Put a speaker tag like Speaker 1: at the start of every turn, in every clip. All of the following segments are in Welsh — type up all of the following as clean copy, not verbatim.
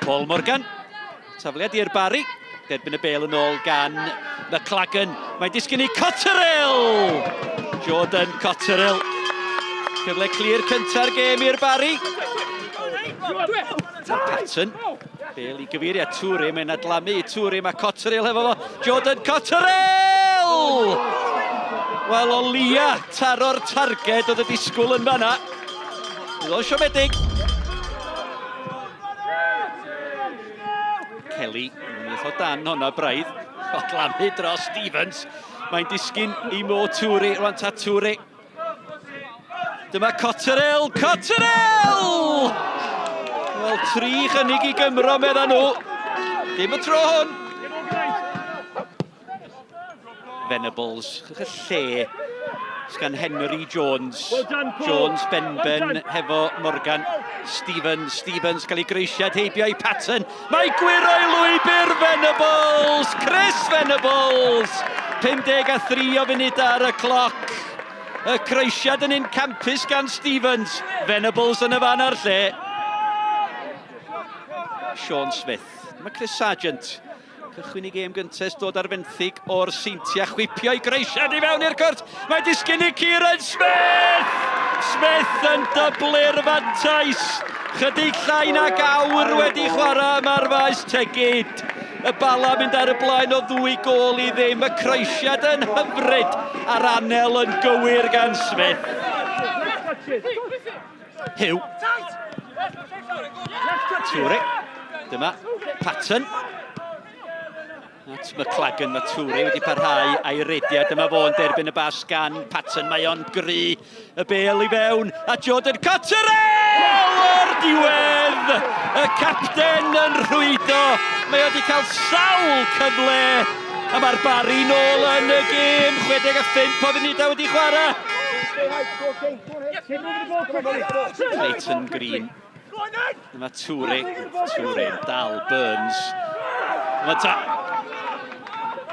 Speaker 1: Paul Morgan. Tafliad i'r Barri. Derbyn y bel yn ôl gan McLagan. Mae'n disgyn i Cotterill! Jordan Cotterill. Cyfle clir cynta'r gêm i'r Barri. Patton. Bel i gyfeiriad Toure. Mae'n adlamu i Toure. Mae Cotterill hefo fo. Jordan Cotterill! Wel, o lia taro'r targed oedd y disgwyl yn fanna. Bydd o'n siomedig. Kelly, yn o dan honna braidd. O glamu dros Stevens. Mae'n disgyn i Mo Toure, rwan ta Toure. Dyma Cotterill, Cotterill! Wel, tri chynnig i Gymro, medda nhw. Dim y tro hwn. Venables, y lle sgan Henry Jones. Well done, Paul. Jones benben well hefo Morgan. Stevens, Stevens cael ei greisiad heibio i Patton. Mae gwyro i lwybr Venables! Chris Venables! 53 o funudau ar y cloc. Y croesiad yn un campus gan Stevens. Venables yn y fan a'r lle. Sean Smith. Mae Chris Sargent Cychwyn i gêm gyntaf, dod ar fenthyg o'r Seintiau, chwipio i Greisiad i fewn i'r cwrt. Mae disgyn i Kieran Smith! Smith yn dyblu'r fantais. Chydig llai nag awr wedi chwarae yma'r faes tegid. Y Bala mynd ar y blaen o ddwy gol i ddim. Y croesiad yn hyfryd a'r anel yn gywir gan Smith. Huw. Toure. Dyma Patton. At McLagan, mae Toure wedi parhau a'i rediad. Dyma fo'n derbyn y bas gan Patton. Mae o'n gry y bel i fewn. A Jordan Cotterell o'r diwedd! Y capten yn rhwydo. Mae o wedi cael sawl cyfle. A mae'r Barri nôl yn y gêm. 65 o funudau wedi chwarae. Clayton Green. Dyma Toure. Toure yn dal Burns. Mae ta...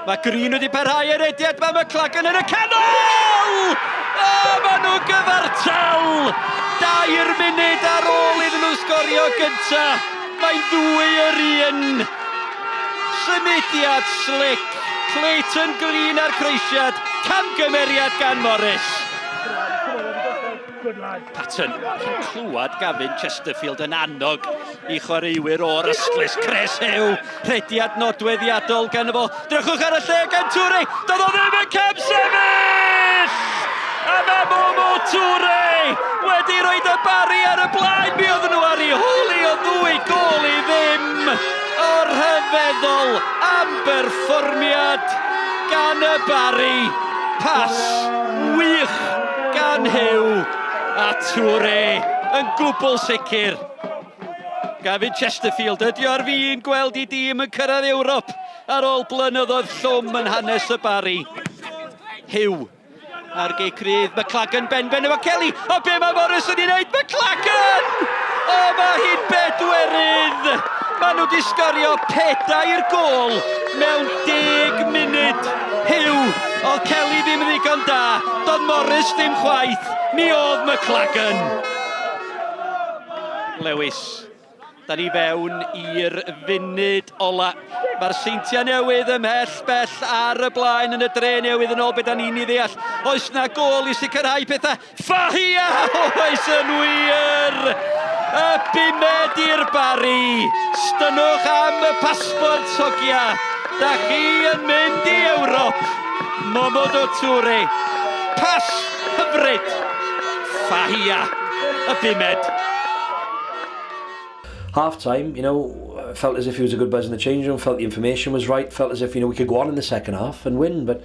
Speaker 1: Mae Green wedi parhau yr ediad. Mae McLagan yn y canol! O, mae nhw gyfartal! Dair munud ar ôl iddyn nhw sgorio gynta. Mae'n ddwy yr un. Symudiad slic. Clayton Green a'r croesiad. Camgymeriad gan Morris. Patton, chi'n clywed Gavin Chesterfield yn annog i chwaraewyr o'r ystlys. Chris Huw, rhediad nodweddiadol gan fo. Drychwch ar y lle gan Toure, doedd o ddim yn camsefyll! A mae Momo Toure wedi rhoi y Barri ar y blaen. Mi oedden nhw ar ei hôl i o ddwy gol i ddim. O rhyfeddol am berfformiad gan y Barri. Pas wych gan Huw a Toure yn gwbl sicr. Gavin Chesterfield ydi ar fin gweld i dîm yn cyrraedd Ewrop ar ôl blynyddoedd llwm yn hanes y Barri. Huw ar gic rydd, McLagan ben-ben efo Kelly, o be mae Morris yn ei wneud? McLagan! O, mae hi'n bedwerydd! Maen nhw wedi sgorio pedair gôl mewn deg munud. Huw, oedd Kelly ddim yn ddigon da, doedd Morris ddim chwaith, mi oedd McLagan. Lewis. Da ni fewn i'r funud ola. Mae'r Seintiau Newydd ymhell bell ar y blaen yn y dre newydd yn ôl beth da ni'n ei ddeall. Oes na gôl i sicrhau pethau? Fahia! Oes yn wir! Y bumed i'r Barri. Stynwch am y pasbort, hogia. Da chi yn mynd i Ewrop. Momodo Toure. Pas hyfryd. Fahia. Y bumed.
Speaker 2: Half time, you know, felt as if he was a good buzz in the change room, felt the information was right, felt as if, you know, we could go on in the second half and win, but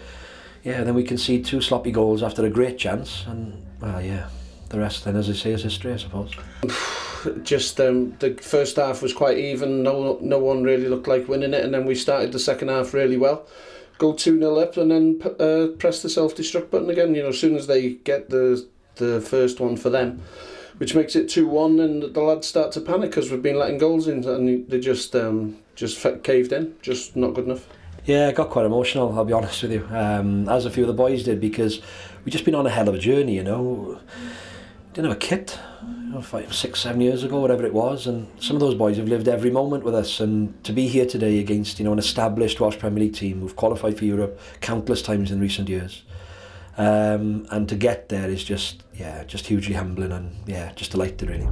Speaker 2: yeah, then we concede two sloppy goals after a great chance, and, well, yeah, the rest then, as I say, is history, I suppose.
Speaker 3: Just the first half was quite even, no, no one really looked like winning it, and then we started the second half really well. Go 2-0 up and then press the self-destruct button again, you know, as soon as they get the the first one for them, which makes it 2-1, and the lads start to panic because we've been letting goals in, and they just just caved in, just not good enough.
Speaker 2: Yeah, I got quite emotional, I'll be honest with you, as a few of the boys did, because we've just been on a hell of a journey, you know. Didn't have a kit. 5, 6, 7 years ago, whatever it was, and some of those boys have lived every moment with us. And to be here today against an established Welsh Premier League team who've qualified for Europe countless times in recent years, and to get there is just, yeah, just hugely humbling and, yeah, just delighted, really.